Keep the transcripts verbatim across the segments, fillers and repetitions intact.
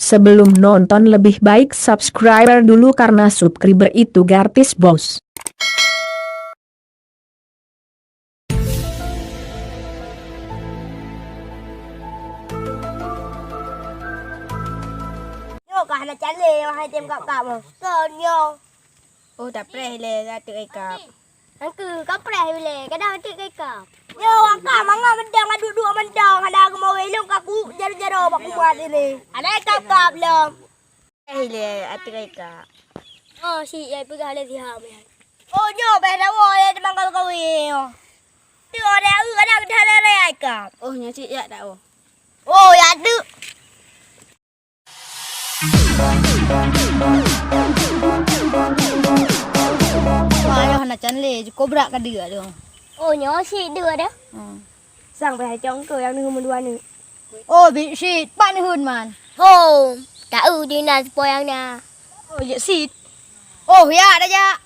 Sebelum nonton lebih baik subscriber dulu karena subscriber itu gratis, Bos. Nyoe ka hana calée, wahai tem kap-kap. Kon nyoe. Oh, tapreh ilée ateueh ikab. Nyan keuh, kapreh ilée, kadang ateueh ikab. Nyoe, wak kap mangat meudong, aduek-duek meudong, hana geumawé lôn ka ku jaro-jaro bak kumat ilée. Hana ikab-kap lom. Eh, ilée ateueh ikab. Oh, si yai peugah lé siham nyan. Oh, nyoe beh dawa ilée teuma kawé-kawé nyoe. Tu ada u kadang dah raya ikab. Oh, nyoe cit yak dak oh. Oh, yak tu. Wah, ayoh na can lé, jukobrak ka deuk tu. Oh, nyoe sit deuk dah. Hmm. Sang pai cong keu nyang neuheun meudua neuk. Oh, bit sit, pat neuheun man. Ho, taeu di na seupôt nyang na. Oh, jeuet sit. Oh, ya dah jak.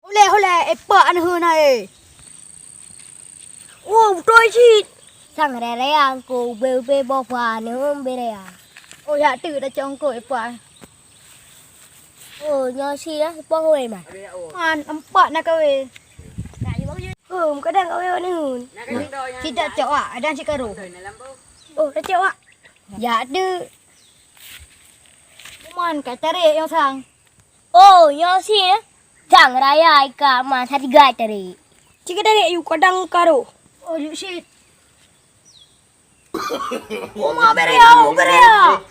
Uleh, uleh, eh, pak neuheun hai. Wow, beutôi cit. Sang raya-raya angko ube-ube boh pa neuheun beuraya. Oh, yak teuk dah congko, eh, pak. Oh, nyoe si lah, sepah wei man. Man, empat na kawé. Hmm, kadang kawé wak neun. Cit dak cok wak, kadang cit karo. Oh, dak cok wak. Ya tu. Man, ka tarék nyang sang. Oh, nyoe si eh. Sang raya ika man satiga tarék. Cit ka tarék yu kadang karo. Oh, yu sit. Uma berea, berea.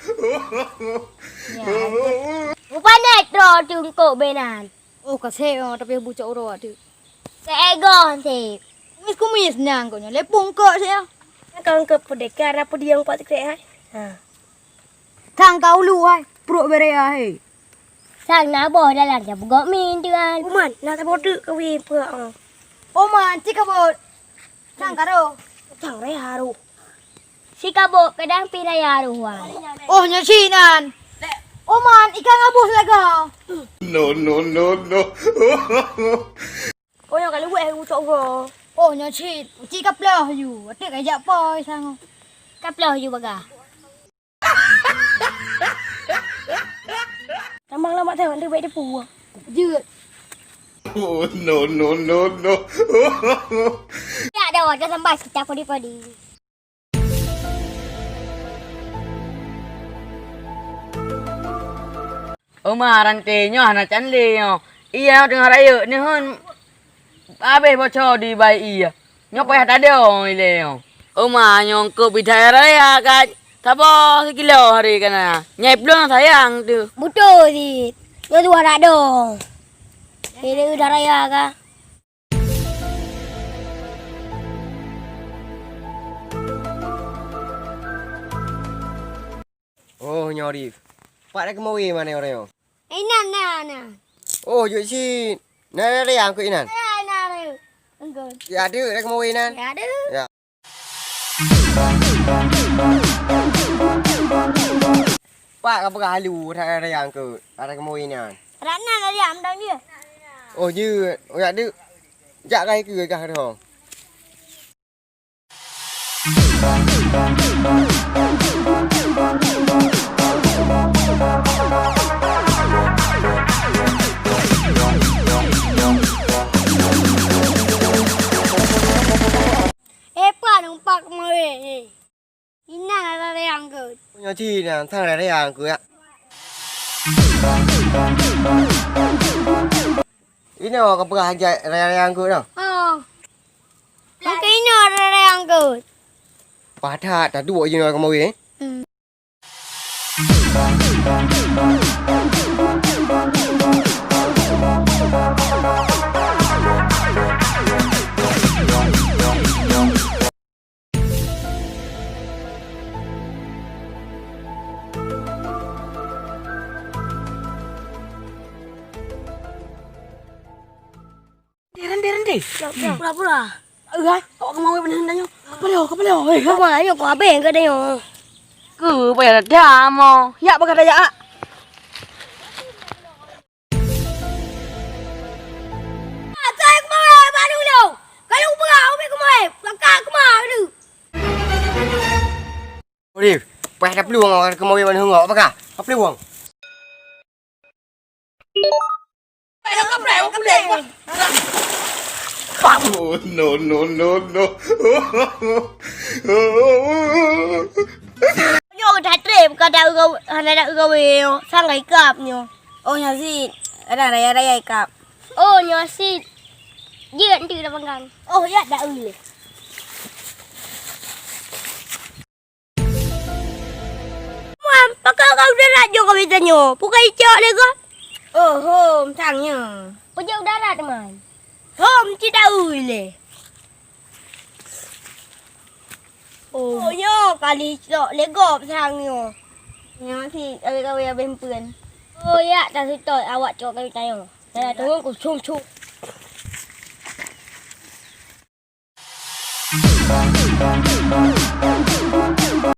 Rupanya tro tungkok benan. Oh, kasek oh, tapi bucok uroe tu. Seego sih. Kumis-kumis nang kau nyoe. Lepung kok sih ya. Kau ke pendekar apa dia empat sekrek hai? Ha. Sang kau lu hai, perut berea hai. Sang na boh dalam siapa gok min tuan. Uman, na saboh teuk kawin peuak. Oman, cik kabot. Sang karo. Sang raya roh. Si kabok kadang pi raya roh wan. Oh, nyoe si nan. Oman, ikan ngabus laga. No, no, no, no. Oh, nyoe ka luweh ucok go. Oh, nyoe si, si kaploh yu. Atik kajak poi sang. Kaploh yu bagah. Tambang lama teh, dia baik dia puas. Jeuet. Oh, no, no, no, no. Ya dah, dah sampai kita padi-padi. Oma, ranté nyoe hana can lé nyoe. Iya nyoe teungoh rayeuk neuheun. Habéh boco di bai iya. Nyoe payah tadong ilée nyoe. Oma, nyoe keuh bidai raya ka saboh sikilo hari kana. Nyai plueng sayang tu. Beutôi cit. Nyoe tuha dak dong. Ilée udah raya ka. Oh, nyoe Arif. Pat dak keumawe man nyoe? Inan na, na. Oh, jeuet cit. Na, na, na, angkot inan. Ya, na, na. Angkot. Ya, deuek dak keumawe inan. Ya, deuek. Ya. Pat ka peugah halu raya-raya angkot, dak keumawe inan. Dak na, na, ya, mantong jeuet. Oh, jeuet. Oh, ya, deuek. Jak ka ikeue ka roh. Eh, Pak, numpak kemari. Inan ada yang good. Punya Cina, sang ada yang good ya. Inoe ka peugah hajat raya-raya angkot nyoe? Oh. Maka inoe raya-raya angkot. Paih that, taduek jinoe keumawe, eh? Hmm. Rende, rende. Pura-pura. Eh, hai, awak keumawe beuneuh tanyoe. Kapaloe, kapaloe. Eh, hai. Keumawe, keu abeng ka tanyoe. Keu payah dah mo. Yak bagaih dah yak. Eh, paih taplueng awak keumawe ban hungok, apakah? Taplueng. Oh, no, no, no, no. Nyoe that treb ka da uroe, hana da uroe nyoe, sanggai kap nyoe. Oh, nyoe sit, kadang raya-raya ikap. Oh, nyoe sit. Jeuet nteuk da panggang. Oh, ya da ui lé. Muam, pakon kau udah rajong kau biasa nyoe? Bukan icok lé kau? Oh, hom, sang nyoe. Peujeuet udara teman. Hom, ci da ui lé. Oh, nyoe kali cok lé gob sang nyoe. Nyoe sit, kawé-kawé habéh meupeuen. Oh, ya, taseutôt awak cok kali tanyoe. Dalam teungku cung-cung.